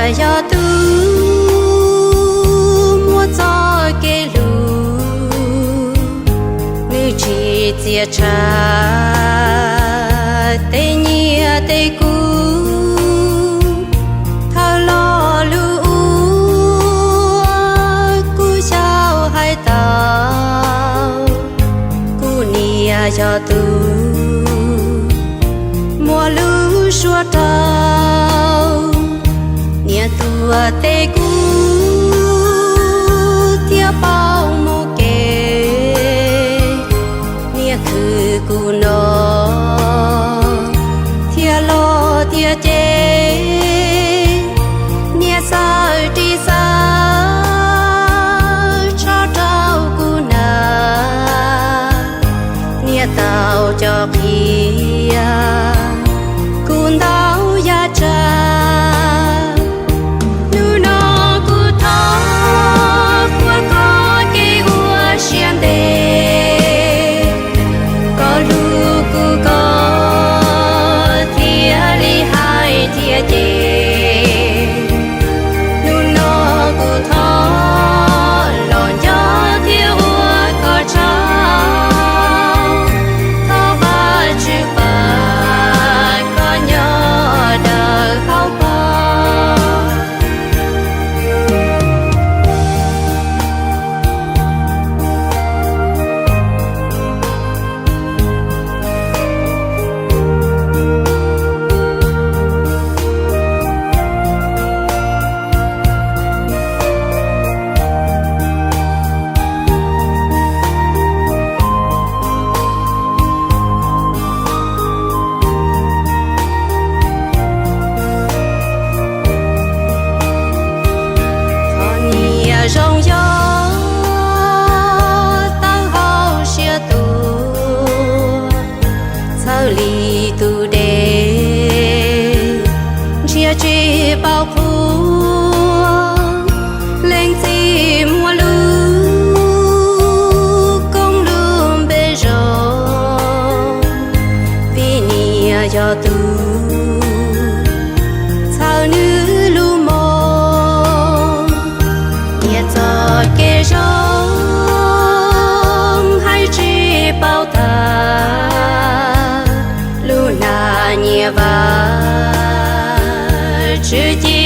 Yog tus muaj txoj kev hlub, nws tsis txias tshav tej nyiaj tej kub. Thawj lo lus uas kuv xyaum hais tau, kuv niam yog tus muaj lub suab rau, niam tuag teb kuv thiab pauj mus kev. Niam khwv kuv no thiab los thiab ces, niam xaws ris xaws tsho rau kuv na. Niam tau coj qhia kuv ntau yam tsav. Hnub no kuv thov kuaj koj kev ua siab ntev, koj hlub kuv koj thiaj li hais thiaj ces. Hnub no kuv thov los nco thiab ua koj tsaug, thov Vajtswv pab koj nyob dawb hauv pog. Thov niam zoo yog tawg hauv siab tuag, txhawj li tus dej ntsiag tsis paub qhuav. Leej txiv muaj lub koob lub npe zoo, vim niam yog tus txhawb nws lub moo. Niam txoj kev zoo hais tsis paub tag, lub nag nyiam Vajtswv ci